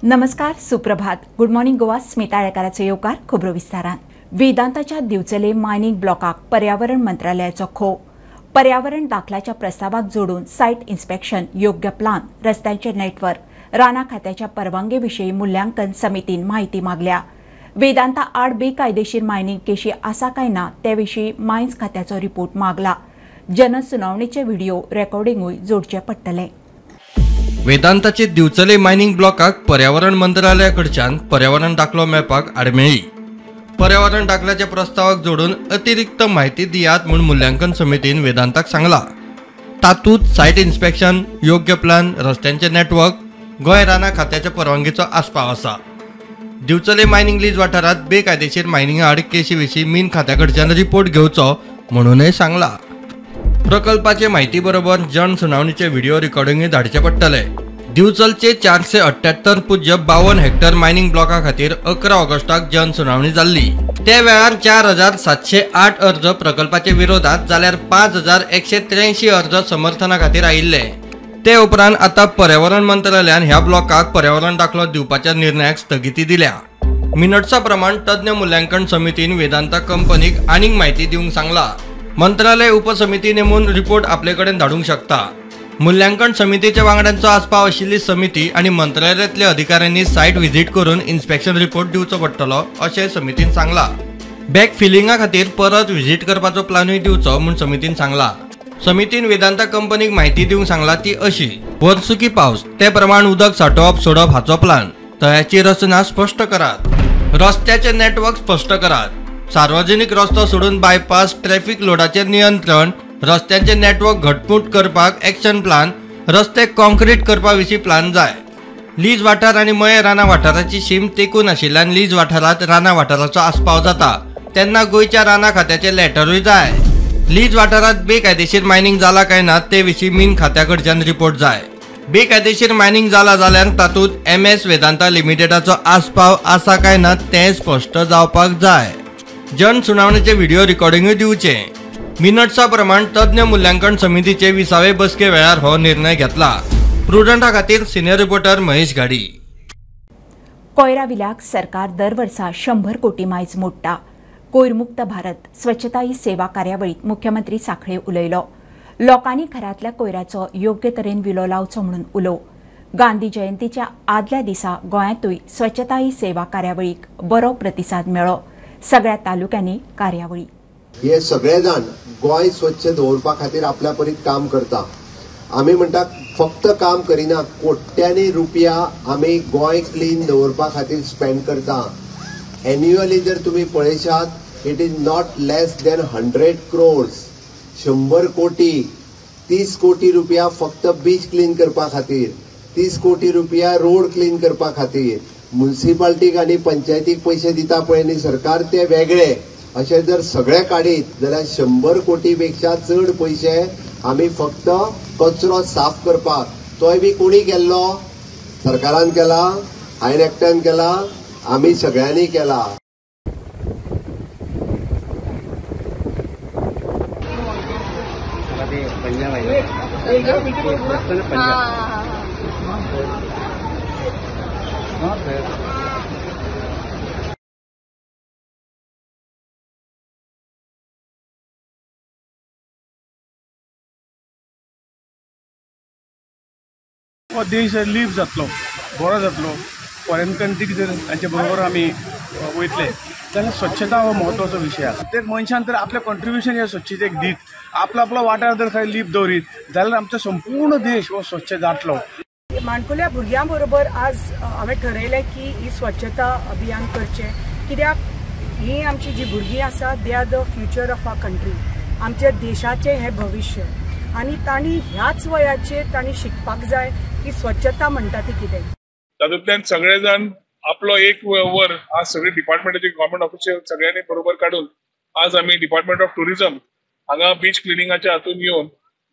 नमस्कार, सुप्रभात. Good morning Goa, Smita आळेकाराचो येवकार खबरो विस्तारान. वेदांताच्या दिवचले मायनिंग ब्लॉकाक पर्यावरण मंत्रालयाचो खो. पर्यावरण दाखलाच्या प्रस्तावाक जोडून सायट इन्स्पेक्शन, योग्य प्लान, रस्त्यांचे नेटवर्क, राना खात्याच्या परवानगे विशीं मूल्यांकन समितीन म्हायती मागल्या. वेदांता आड बेकायदेशीर मायनिंग केशी आसा काय ना ते विशीं मायन्स खात्याचो रिपोर्ट मागला. जनसुनावणीचे व्हिडिओ रेकॉर्डिंगूय जोडचे पडटले. वेदांताचे दिवचले मायनिंग ब्लॉकाक पर्यावरण मंत्रालयाकडच्यान पर्यावरण दाखलो मेळपाक आडमेळी. पर्यावरण दाखल्याच्या प्रस्तावाक जोडून अतिरिक्त म्हायती दियात म्हूण मूल्यांकन समितीन वेदांताक सांगला. तातूंत सायट इन्स्पेक्शन, योग्य प्लान, रस्त्यांचे नेटवर्क, गोंय रानां खात्याच्या परवानगेचो आस्पाव आसा. दिवचले मायनिंग लीज वाठारांत बेकायदेशीर मायनिंगा आड केशी विशीं मीन खात्या कडच्यान रिपोर्ट घेवचो म्हणूनय सांगला. प्रकल्पाचे म्हायती बरोबर जन सुनावणीचे व्हिडिओ रेकॉर्डिंगूय धाडचे पडटले. दिवचलचे 478.52 हेक्टर मायनिंग ब्लॉका खातीर 11 ऑगस्टाक जन सुनावणी जाल्ली. त्या वेळार 4708 अर्ज प्रकल्पाचे विरोधात जाल्यार 5183 अर्ज समर्थना खातीर आयिल्ले. ते उपरांत आतां पर्यावरण मंत्रालयान ह्या ब्लॉकाक पर्यावरण दाखलो दिवपाच्या निर्णयाक स्थगिती दिल्या. मिनट्सा प्रमाण तज्ञ मूल्यांकन समितीन वेदांता कंपनीक आनीक म्हायती दिवंक सांगला. मंत्रालय उपसमिती नेमून रिपोर्ट आपले कडेन धाडूंक शकता. मूल्यांकन समितीच्या वांगड्यांचो आस्पाव आशिल्ली समिती आनी मंत्रालयांतल्या अधिकाऱ्यांनी सायट व्हिजीट करून इन्स्पेक्शन रिपोर्ट दिवचो पडटलो अशें समितीन सांगला. बॅक फिलिंगा खातीर परत व्हिजीट करपाचो प्लानूय दिवचो म्हूण समितीन सांगला. समितीन वेदांता कंपनीक म्हायती दिवंक सांगला ती अशी: वर्सुकी पावस ते प्रमाण उदक सांठोवप सोडप हाचो प्लान, तळ्याची रचना स्पश्ट करात, रस्त्याचे नेटवर्क स्पश्ट करात, सार्वजनिक रस्तो सोडून बायपास, ट्रॅफिक लोडाचेर नियंत्रण, रस्त्यांचे नेटवर्क घटमूट करपाक एक्शन प्लान, रस्ते कॉन्क्रीट करपा विशीं प्लान जाय. लीज वाठार आनी मये रानां वाठाराची शीम तेंकून आशिल्ल्यान लीज वाठारांत रानां वाठाराचो आस्पाव जाता तेन्ना गोंयच्या रानां खात्याचे लॅटरूय जाय. लीज वाठारांत बेकायदेशीर मायनिंग जाला काय ना ते विशीं मीन खात्या कडच्यान रिपोर्ट जाय. बेकायदेशीर मायनिंग जाला जाल्यार तातूंत MS Vedanta लिमिटेडाचो आस्पाव आसा काय ना तें स्पश्ट जावपाक जाय. जन सुनावणीचे व्हिडिओ रेकॉर्डिंगूय दिवचे. मिनट्सा प्रमाण तज्ञ मूल्यांकन समितीचे 20वे बसके वेळार हो निर्णय घेतला. प्रुडंटा खातीर सिनियर रिपोर्टर महेश घाडी. कोयरा विल्याक सरकार दर वर्सा 100 कोटी मायज मोडटा. कोयरमुक्त भारत स्वच्छता ही सेवा कार्यावळीत मुख्यमंत्री साखळे उलयलो. लोकांनी घरांतल्या कोयराचो योग्य तरेन विलो लावचो म्हणून उलो. गांधी जयंतीच्या आदल्या दिसा गोंयांतूय स्वच्छता ही सेवा कार्यावळीक बरो प्रतिसाद मेळ्ळो. सगळ्या तालुक्यांनी कार्यावळी. हे सगळे जाण गोंय स्वच्छ दवरपा खातीर आपल्या परीत काम करता. आमी म्हणटा फक्त काम करिना, कोट्यांनी रुपया आमी गोंय क्लीन दवरपा खातीर स्पेंड करता. एन्युअली जर तुमी पळयशात it is not less than 100 crores, 100 कोटी, 30 कोटी रुपया फक्त बीच क्लीन करपा खातीर, 30 कोटी रुपया रोड क्लीन करपा खातीर, म्युनिसिपालिटीक आनी पंचायतीक पयशे दिता पळय न्ही सरकार ते वेगळे. अशें जर सगळे काडीत जाल्यार 100 कोटी पेक्षा चड पयशे आमी फक्त कचरो साफ करपाक, तोय बी कोणी केल्लो, सरकारान केला, हांवें एकट्यान केला, आमी सगळ्यांनी केला. हो देश लीप जातलो, बरो जातलो. फॉरेन कंट्रीक जर तांचे बरोबर आमी वयतले जाल्यार स्वच्छता हो म्हत्वाचो विशय आसा. प्रत्येक मनशान तर आपलें कॉन्ट्रिब्युशन ह्या स्वच्छतेक दीत, आपलो आपलो वाठार जर खंय लीप दवरीत जाल्यार आमचो संपूर्ण देश हो स्वच्छ जातलो. माणकुल्या भुरग्यां बरोबर आज हांवें ठरयलें की ही स्वच्छता अभियान करचें, कित्याक ही आमची जी भुरगीं आसा they are the future of our country, आमच्या देशाचें हें भविश्य आनी तांणी ह्याच वयाचेर तांणी शिकपाक जाय की स्वच्छता म्हणटा ती कितें. तातूंतल्यान सगळे जाण आपलो एक वर आज सगळे डिपार्टमेंटाचे गव्हर्मेंट ऑफिशियल सगळ्यांनी बरोबर काडून आज आमी डिपार्टमेंट ऑफ टुरिझम हांगा बीच क्लिनिंगाच्या हातून येवन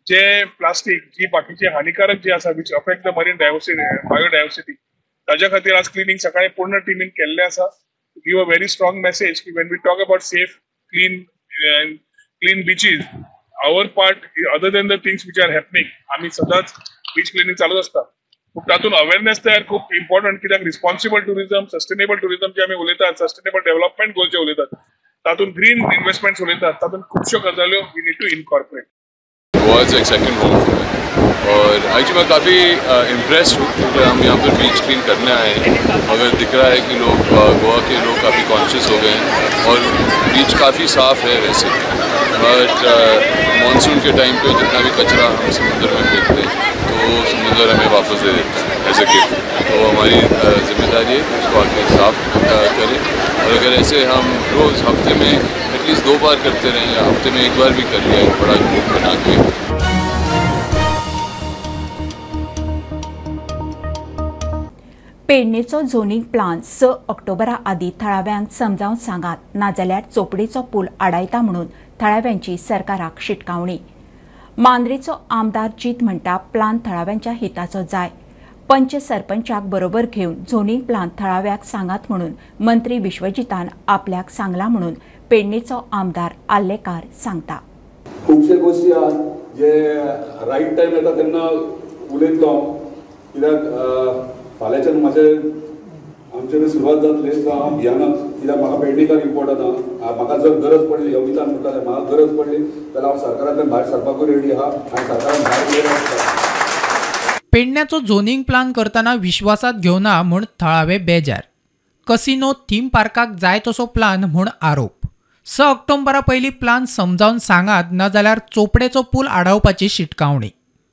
जे प्लास्टीक जी बाकीचे हानिकारक जे आसा which affect the marine diversity, biodiversity, ताज्या खातीर आज क्लिनींग सकाळी पूर्ण टिमीन केल्लें आसा. Give a very strong message की when we talk about safe clean and clean beaches, our part other than the things which are happening, आमी सदांच बीच क्लिनींग चालूच आसता. पूण तातूंत अवेरनेस तयार खूब इम्पॉर्टंट, कित्याक रिस्पॉन्सिबल टुरिझम, सस्टेनेबल टुरिझम जे आमी उलयतात, सस्टेनेबल डेव्हलपमेंट गोल जे उलयतात, तातूंत ग्रीन इन्व्हेस्टमेंट्स उलयतात, तातूंत खुबश्यो गजाल्यो we need to incorporate. Goa is एक second home for me Aur actually मैं काफ़ी इम्प्रेस हूँ क्योंकि हम यहाँ पर बीच क्लीन करने आए हैं, मगर दिख रहा है कि लोग गोवा के लोग काफ़ी कॉन्शियस हो गए हैं और बीच काफ़ी साफ़ है वैसे, but monsoon K time pay जितना भी कचरा हम समुद्र में फेंकते हैं तो समुद्र हमें वापस दे देता है एज ए गिफ्ट। तो हमारी जिम्मेदारी है कि उसको आके साफ़ करें और अगर ऐसे हम रोज़ हफ्ते में एटलीस्ट 2 बार करते रहें या हफ्ते में 1 बार भी कर लिया एक बड़ा ग्रुप बना के। पेडणेचो झोनींग प्लान 6 ऑक्टोबरा आदीं थळाव्यांक समजावन सांगात, नाजाल्यार चोपडेचो पूल आडायता म्हणून थळाव्यांची सरकाराक शिटकावणी. मांद्रेचो आमदार जीत म्हणटा प्लान थळाव्यांच्या हिताचो जाय, पंच सरपंचाक बरोबर घेवन झोनींग प्लान थळाव्याक सांगात म्हणून मंत्री विश्वजितान आपल्याक सांगला म्हणून पेडणेचो आमदार आल्लेकार सांगता. खुबशे गोष्टी आहात जे रायट टायम येता तेन्ना उलयतलो, कित्याक फाल्यांच्यान म्हाजे आमचे सुरवात जातली सो हांव भियाना, कित्याक म्हाका पेडणेकार इम्पॉर्टंट आहा. म्हाका जर गरज पडली, अमितान म्हणटा म्हाका गरज पडली जाल्यार हांव सरकारांतल्यान भायर सरपाकूय रेडी आहा आनी सरकारान भायर गेलो आसता. पेडण्याचो झोनिंग प्लान करतना विश्वासात घेवना म्हूण थळावे बेजार. कसिनो थीम पार्काक जाय तसो प्लान म्हूण आरोप. 6 ऑक्टोबरा पयलीं प्लान समजावन सांगात, नाजाल्यार चोपडेचो पूल आडावपाची शिटकावणी.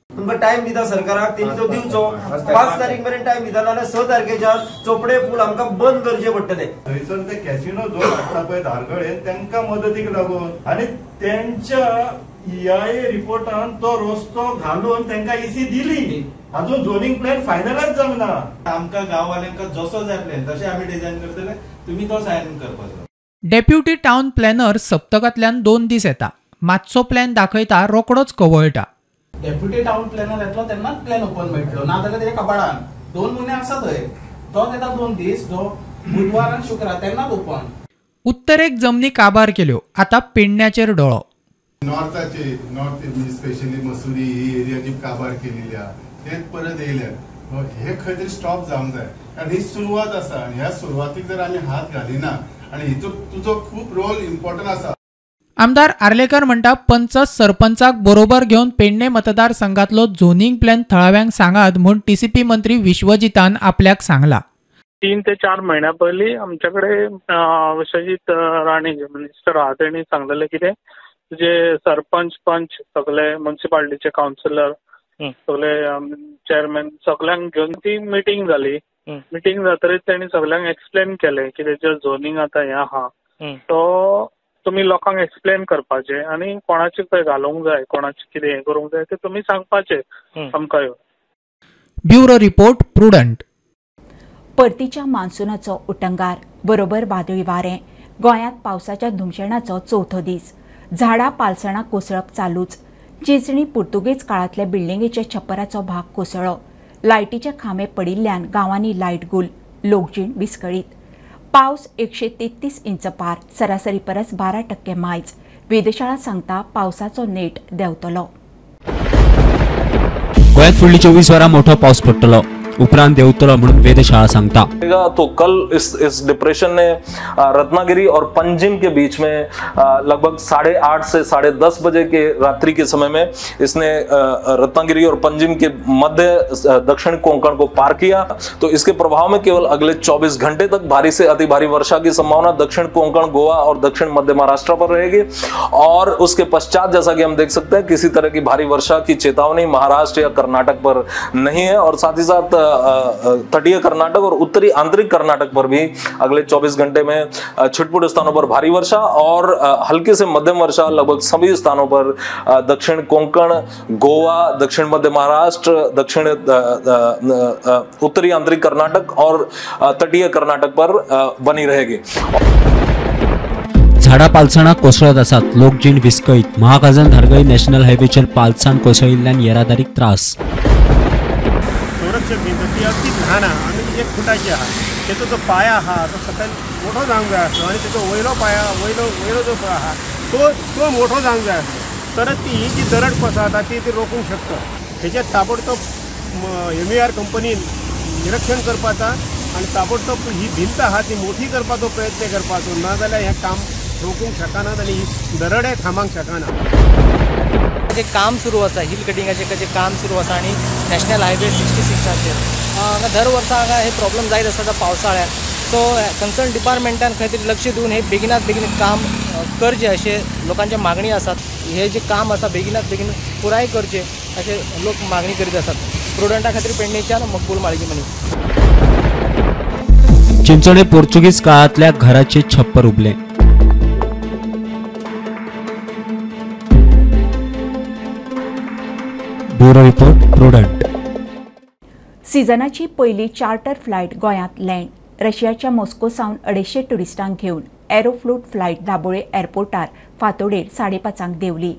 तुमकां टायम दिता सरकाराक, तेणी तो दिवचो. 5 तारीख मेरेन टायम दिता, नाजाल्यार 6 तारखेच्या चोपडे पूल आमकां बंद करचे पडटले. थंयसर ते कॅसिनो झोन हाडटा पळय धारगळे, तांकां मदतीक लागून आनी तेंच्या EIA रिपोर्टान तो रस्तो घालून तांकां EC दिली, अजून झोनिंग प्लॅन फायनलायज जावंक ना. आमकां गांववाल्यांक जसो जाय प्लॅन तशें आमी डिझायन करतले, तुमी तो सायन करपाचो. डेप्युटी टावन प्लॅनर सप्तकांतल्यान 2 दीस येता, मातसो प्लॅन दाखयता, रोकडोच कवळटा. डेप्युटी टावन प्लॅनर येतलो तेन्नाच प्लॅन ओपन मेळटलो, ना जाल्यार तेच्या कपाडान 2 म्हयने आसा थंय, तोच येता 2 दीस, जो बुधवार आनी शुक्रार तेन्नाच ओपन. उत्तरेक जमनी काबार केल्यो, आतां पेडण्याचेर डोळो. नॉर्थाचे नॉर्थ स्पेशली मसुरी ही एरिया जी काबार केलेली आहा ते परत येयल्यात, हे खंय तरी स्टॉप जावंक जाय, कारण ही सुरवात आसा आनी ह्या सुरवातीक जर आमी हात घालिना आनी हितून तुजो खूब रोल इम्पॉर्टंट आसा. आमदार आर्लेकर म्हणटा पंच सरपंचाक बरोबर घेवन पेडणे मतदारसंघातलो झोनिंग प्लॅन थळाव्यांक सांगात म्हूण TCP मंत्री विश्वजितान आपल्याक सांगला. 3 ते 4 म्हयन्या पयलीं आमचे कडेन विश्वजीत राणे जे मिनिस्टर आहा तेणी सांगलेलें कितें जे सरपंच पंच सगळे म्युनिसिपालिटीचे कावन्सिलर सगळे चेअरमॅन सगळ्यांक घेवन ती मिटींग जाली. मिटींग जातरीच तेणी सगळ्यांक एक्सप्लेन केलें की तेजें झोनिंग आतां हें आहा तो तुमी लोकांक एक्सप्लेन करपाचें आनी कोणाचें खंय घालूंक जाय, कोणाचें कितें हें करूंक जाय तें तुमी सांगपाचें आमकां येवन. Bureau report, Prudent. परतीच्या मान्सूनाचो उटंगार बरोबर वादळी वारें. गोंयांत पावसाच्या धुमशेणाचो 4थो दीस. झाडां पालसणां कोसळप चालूच. चिंचणी पुर्तुगेज काळांतल्या बिल्डिंगेच्या छप्पराचो भाग कोसळ्ळो. लायटीचे खांबे पडिल्ल्यान गांवांनी लायट गुल, लोकजीण विस्कळीत. पावस 133 इंच पार, सरासरी परस 12% मायज. वेधशाळा सांगता पावसाचो नेट देंवतलो. गोंयांत फुडली 24 वरां मोठो पावस पडटलो, उपरांत देंवतलो म्हणून वेधशाळा सांगता. तो कल इस डिप्रेशन ने रत्नागिरी और पंजिम के बीच में लगभग 8:30 से 10:30 बजे के रात्रि के समय में इसने रत्नागिरी और पंजिम के मध्य दक्षिण कोंकण को पार किया। तो इसके प्रभाव में केवल अगले 24 घंटे तक भारी से अति भारी वर्षा की संभावना दक्षिण कोंकण, गोवा और दक्षिण मध्य महाराष्ट्र पर रहेगी और उसके पश्चात जैसा कि हम देख सकते हैं किसी तरह की भारी वर्षा की चेतावनी महाराष्ट्र या कर्नाटक पर नहीं है और साथ ही साथ तटीय कर्नाटक और उत्तरी आंतरिक कर्नाटक पर भी अगले 24 घंटे में छिटपुट स्थानों पर भारी वर्षा और हल्की से मध्यम वर्षा लगभग सभी स्थानों पर दक्षिण कोंकण, गोवा, दक्षिण मध्य महाराष्ट्र, दक्षिण उत्तरी आंतरिक कर्नाटक और तटीय कर्नाटक पर बनी रहेगी. झाडां पालसणां कोसळत आसात, लोकजीण विस्कळीत. महागाजन धारगळी नॅशनल हायवेचेर पालसाण कोसळिल्ल्यान येरादारीक त्रास. संरक्षक भिंत ती अगदी ल्हान आहा आनी 1 फुटाची आहा. तेचो जो पाया आहा तो सकयल मोठो जावंक जाय आसलो आनी तेचो वयलो पाया वयलो जो आहा तो मोठो जावंक जाय आसलो, तरच ती ही जी दरड कोसळटा ती रोखूंक शकता. हेचेर ताबडतोब MER कंपनीन निरीक्षण करपाचा आनी ताबडतोब ही भिंत आहा ती मोठी करपाचो प्रयत्न करपाचो, ना जाल्यार हें काम रोखूंक शकनात आनी ही दरडे थांबोवंक शकना। जे काम सुरू आसा हिल कटिंगाचें जे काम सुरू आसा आनी नॅशनल हायवे 66 हांगा दर वर्सा हांगा हे प्रॉब्लम जायत आसता पावसाळ्यात। सो कन्सर्न डिपार्टमेंटान खंय तरी लक्ष दिवन हे बेगिनात बेगीन काम करचें अशें लोकांची मागणी आसात। हे जे काम आसा बेगिनात बेगीन पुराय करचें अशें लोक मागणी करीत आसात। प्रुडंटा खातीर पेडणेच्यान मकबूल माळगीमणी। चिंचोणे पोर्चुगीज काळातल्या घराचे छप्पर उबले। Bureau report, Prudent. सीझनाची पयली चार्टर फ्लायट गोंयांत लँड। रशियाच्या मॉस्को सावन 250 ट्युरिस्टांक घेवन एरोफ्लोट फ्लायट दाबोळे एअरपोर्टार फांतोडेर 5:30 देंवली।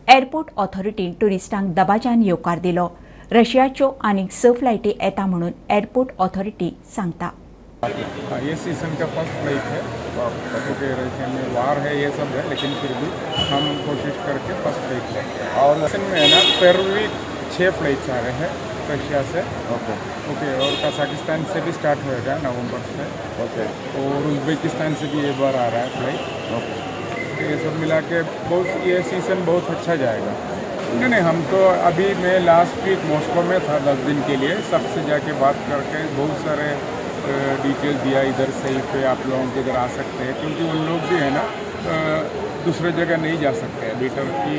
एअरपोर्ट ऑथॉरिटीन ट्युरिस्टांक दबाज्यान येवकार दिलो। रशियाच्यो आनीक 6 फ्लायटी येता म्हणून एअरपोर्ट ऑथॉरिटी सांगता। ये सीजन का फर्स्ट फ्लाइट है, क्योंकि रशिया में वार है ये सब है, लेकिन फिर भी हम कोशिश करके फर्स्ट फ्लाइट लेंगे। और सीजन में है ना पर वीक 6 फ्लाइट्स आ रहे हैं रशिया से। ओके ओके, और कजाकिस्तान से भी स्टार्ट होएगा नवंबर से। ओके, और उज्बेकिस्तान से भी एक बार आ रहा है फ्लाइट। ओके, तो ये सब मिला के बहुत ये सीज़न बहुत अच्छा जाएगा। नहीं नहीं, हम तो अभी मैं लास्ट वीक मॉस्को में था 10 दिन के लिए, सबसे जाके बात करके बहुत सारे डिटेल दिया, इधर सही पे आप लोगों के इधर आ सकते हैं, क्योंकि उन लोग भी है ना दूसरे जगह नहीं जा सकते हैं। अभी टर्की,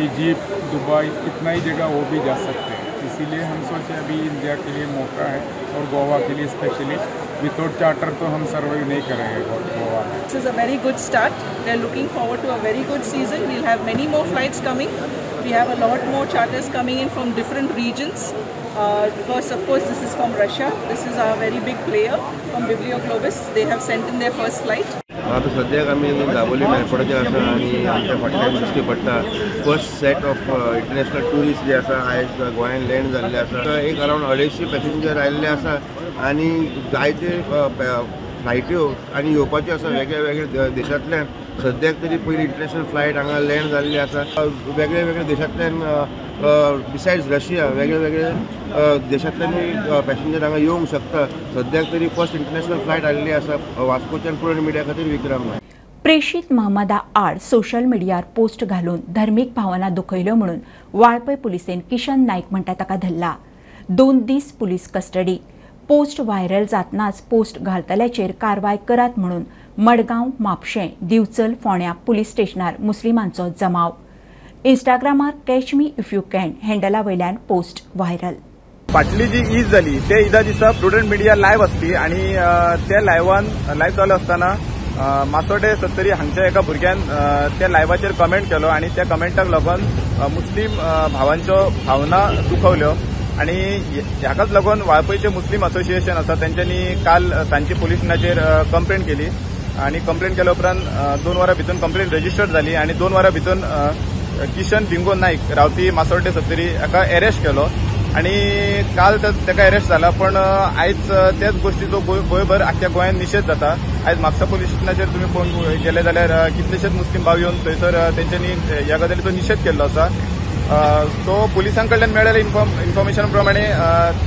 इजिप्ट, दुबई, इतना ही जगह वो भी जा सकते हैं। इसीलिए हम सोचे अभी इंडिया के लिए मौका है और गोवा के लिए स्पेशली। विदाउट चार्टर तो हम सर्वाइव नहीं करेंगे गोवा में। This is a very good start. We are looking forward to a very good season. We'll have many more flights coming. We have a lot more charters coming in from different regions. First, of course, this is from Russia. This is our very big player from Biblio Globus. They have sent in their first flight. आतां सद्याक आमी दाबोली एअरपोर्टाचेर आसा आनी आमच्या फाटल्यान दिश्टी पडटा first set of international tourist जे आसा आयज गोंयान लँड जाल्ले आसा। एक अरावंड 250 पॅसेंजर आयिल्ले आसा आनी जायते फ्लायट्यो आनी येवपाच्यो आसा वेगळे वेगळे देशांतल्यान। सद्याक तरी पयली इंटरनॅशनल फ्लायट हांगा लँड जाल्ली आसा। वेगळे वेगळे देशांतल्यान बिसायड्स रशिया वेगळे वेगळे देशांतल्यानूय पॅसेंजर हांगा येवंक शकता। सद्याक तरी फर्स्ट इंटरनॅशनल फ्लायट आयिल्ली आसा। वास्कोच्यान प्रुडंट मिडिया खातीर विक्रम नायक। प्रेषित महमदा आड सोशल मिडियार पोस्ट घालून धर्मीक भावना दुखयल्यो म्हणून वाळपय पुलिसेन किशन नायक म्हणटा ताका धरला। 2 दीस पुलीस कस्टडी। पोस्ट व्हायरल जातनाच पोस्ट घालतल्याचेर कारवाय करात म्हणून मडगांव, म्हापशें, दिवचल, फोंड्या पुलीस स्टेशनार मुस्लिमांचो जमाव। इंस्टाग्रामार catch me if you can हँडला वयल्यान पोस्ट व्हायरल। फाटली जी ईद जाली ते ईदा दिसा प्रुडंट मिडिया लायव्ह आसली आनी त्या लायव्हान लायव्ह चालू आसतना मासोडे सत्तरी हांगच्या एका भुरग्यान त्या लायव्हाचेर कमेंट केलो आनी त्या कमेंटाक लागून मुस्लीम भावांच्यो भावना दुखवल्यो आनी ह्याकाच लागून वाळपयचे मुस्लीम असोसिएशन आसा तेंच्यांनी काल सांजची पुलीस स्टेशनाचेर कंप्लेन केली आनी कंप्लेन केल्या उपरांत 2 वरां भितर कंप्लेन रजिस्टर जाली आनी 2 वरां भितर किशन भिंगो नायक रावपी मासोड्डे सत्तरी हाका अरेस्ट केलो आनी काल ताका अरेस्ट जाला, पण आयज त्याच गोष्टीचो गोंयभर आख्ख्या गोंयांत निशेध जाता। आयज म्हापसा पुलीस स्टेशनाचेर तुमी पळोवंक गेले जाल्यार कितलेशेच मुस्लीम भाव येवन थंयसर तेंच्यांनी ह्या गजालीचो निशेध केल्लो आसा। सो पुलिसां कडल्यान मेळ्ळेल्या इन्फॉर्मेशन प्रमाणे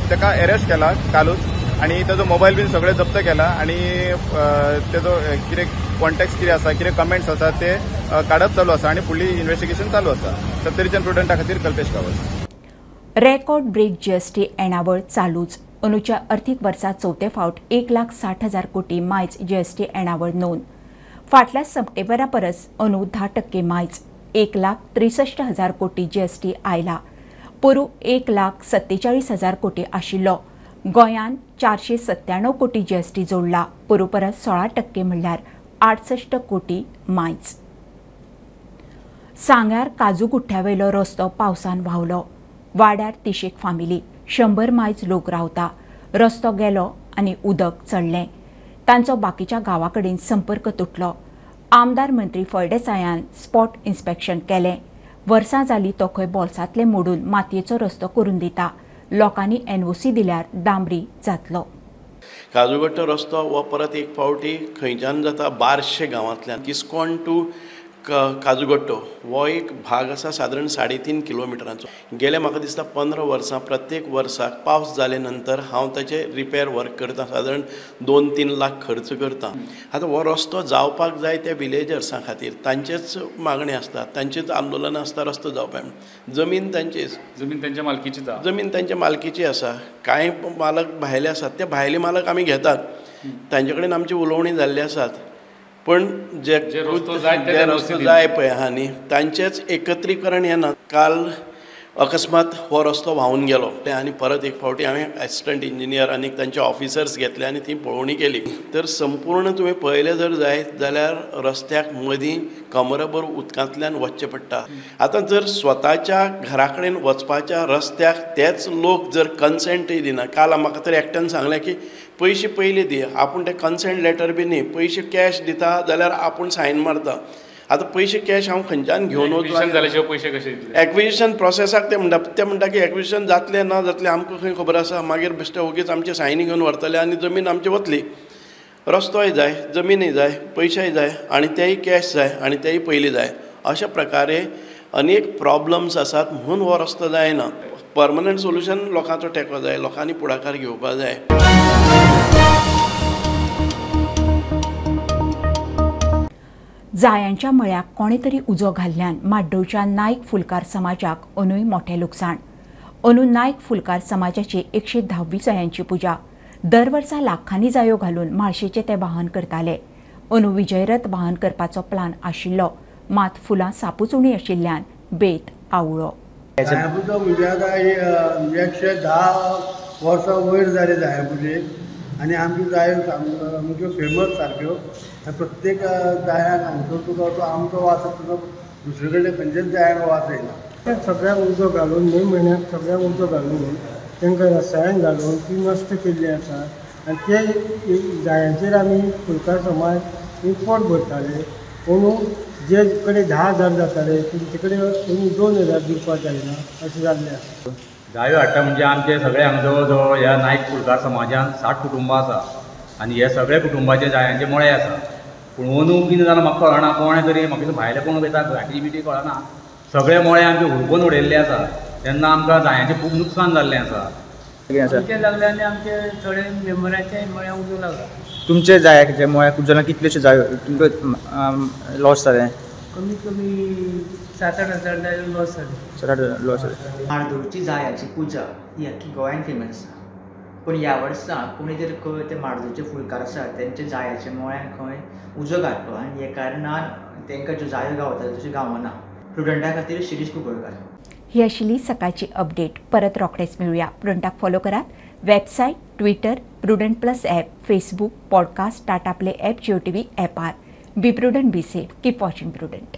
ताका अरेस्ट केला कालूच आनी ताजो मोबायल बीन सगळें जप्त केला आनी ताजो कितें कॉन्टेक्ट कितें आसा, कितें कमेंट्स आसा ते काडप चालू आसा आनी फुडली इन्वेस्टिगेशन चालू आसा। सत्तरीच्यान प्रुडंटा खातीर Kalpesh Gawas. Record break GST येणावळ चालूच। अंदूच्या अर्थीक वर्सा चवथे फावट 1,60,000 कोटी मायज जीएसटी येणावळ नोंद। फाटल्या सप्टेंबरा परस अंदू 10% मायज 1,63,000 कोटी जीएसटी आयला। पोरूं 1,47,000 कोटी आशिल्लो। गोंयान 497 कोटी जीएसटी जोडला। पोरूं परस 16% म्हणल्यार 68 कोटी मायज। सांग्यार काजू गुठ्ठ्यावेलो रस्तो पावसान व्हांवलो। वाड्यार 30 फामिली 100 मायज लोक रावता। रस्तो गेलो आनी उदक चडलें। तांचो बाकीच्या गांवा कडेन संपर्क तुटलो। आमदार मंत्री फळदेसायान स्पॉट इन्स्पेक्शन केलें। वर्सां जाली तो खंय बोल्सांतले मोडून मातयेचो रस्तो करून दिता। लोकांनी एनओसी दिल्यार डांबरी जातलो। काजूगट्टो रस्तो हो परत एक फावटी खंयच्यान जाता बारशे गांवांतल्यान किस्कोण टू काजूगट्टो हो एक भाग आसा सादारण 3.5 किलोमिटरांचो. गेले म्हाका दिसता 15 वर्सां प्रत्येक वर्साक पावस जाले नंतर हांव ताचे रिपेर वर्क करता, सादारण 2-3 लाख खर्च करता. आतां हो रस्तो जावपाक जाय त्या विलेजर्सां खातीर, तांचेच मागणी आसता, तांचेच आंदोलनां आसता रस्तो जावपाक. जमीन तांचीच, जमीन तांच्या मालकीची, जमीन तांच्या मालकीची आसा. कांय मालक भायले आसात, ते भायले मालक आमी घेतात, तांचे कडेन आमची उलोवणी जाल्ली आसात. पण जे रस्तो जाय पळय आहा न्ही तांचेच एकत्रीकरण येना. काल अकस्मात हो रस्तो व्हांवून गेलो आनी परत एक फावटी हांवें एसिस्टंट इंजिनियर आनी तांचे ऑफिसर्स घेतले आनी ती पळोवणी केली. तर संपूर्ण तुवें पळयलें जर जायत जाल्यार रस्त्याक मदीं कमरभर उदकांतल्यान वचचें पडटा. आतां जर स्वताच्या घरा कडेन वचपाच्या रस्त्याक तेच लोक जर कन्सेंटय दिना. काल म्हाका तर एकट्यान सांगलें की पयशे पयलीं दी, आपूण ते कन्सेंट लेटर बी न्ही, पयशे कॅश दिता जाल्यार आपूण सायन मारता. आतां पयशे कॅश हांव खंयच्यान घेवन वचूं? पयशे कशे दितले? एक्विजिशन प्रोसेसाक ते म्हणटा की एक्विजिशन जातलें ना जातलें आमकां खंय खबर आसा. मागीर बेश्टे ओगीच आमचे सायनी घेवन व्हरतले आनी जमीन आमची वतली. रस्तोय जाय, जमीनय जाय, पयशेय जाय आनी तेय कॅश जाय आनी तेय पयलीं जाय. अशा प्रकारे अनेक प्रॉब्लम्स आसात म्हणून हो रस्तो जायना. परमनंट सोल्युशन लोकांचो टेको जाय, लोकांनी फुडाकार घेवपाक जाय. जायांच्या मळ्याक कोणे तरी उजो घाल्ल्यान माड्डोवच्या नायक फुलकार समाजाक अंदूय मोठें लुकसाण. अंदू नायक फुलकार समाजाची 110वी जायांची पुजा. दर वर्सा लाखांनी जायो घालून म्हाळशेचें ते वाहन करताले. अंदू विजयरथ वाहन करपाचो प्लान आशिल्लो, मात फुलां सापूच उणी आशिल्ल्यान बेत आवळो. जायां म्हणजे आतां 110 वर्सां वयर जाले जायां पुजेक आनी आमच्यो जायो सामक्यो फेमस सारक्यो. प्रत्येक जायांक हांगसर तुका तो आमचो वास तुका दुसरे कडेन खंयच्याच जायांक वास येना. सगळ्यांक उजो घालून मे म्हयन्याक सगळ्यांक उजो घालून तांकां रसायन घालून ती नश्ट केल्ली आसा आनी ते जायांचेर आमी फुलकार समाज एक पोट भरताले. अंदू जे कडेन 10,000 जाताले तेंचे कडेन अंदू 2,000 दिवपाक जायना अशें जाल्लें आसा. जायो हाडटा म्हणजे आमचे सगळे हांगा जवळ जवळ ह्या नायक फुलकार समाजान 60 कुटुंबां आसा आनी हे सगळे कुटुंबाचे जायांचे मळे आसा. पूण अंदू कितें जालां म्हाका कळना, कोणें तरी म्हाका भायले कोण वयता घाटी बिटी कळना, सगळे मळे आमचे हुलपोवन उडयल्ले आसा. तेन्ना आमकां जायांचें खूब नुकसान जाल्लें आसा. आमचे लागले आनी आमचे थोडे मेंबरांचे मळे उजो लागला. तुमचे जायाचे मळ्याक उजो लागला, कितलेशे जायो तुमकां लॉस जालें? कमीत कमी 7-8 हजार जायो लॉस जाले. 7-8 हजार लॉस जाले. मार्दोळची जायाची पुजा ही आख्खी गोंयान फेमस आसा, पूण ह्या वर्सा कोणी तरी खंय ते मार्दोळचे फुलकार आसा तेंच्या जायाच्या मळ्यान खंय उजो घातलो आनी हे कारणान तांकां ज्यो जायो गावता तश्यो गावना. प्रुडंटा खातीर शिरीष कुंकळकार. ही आशिल्ली सकाळची अपडेट. परत रोखडेच मेळुया. प्रुडंटाक फॉलो करात website, Twitter, Prudent plus app, Facebook, podcast, Tata Play app, Jio TV ॲपार. Be prudent, be safe, keep watching Prudent.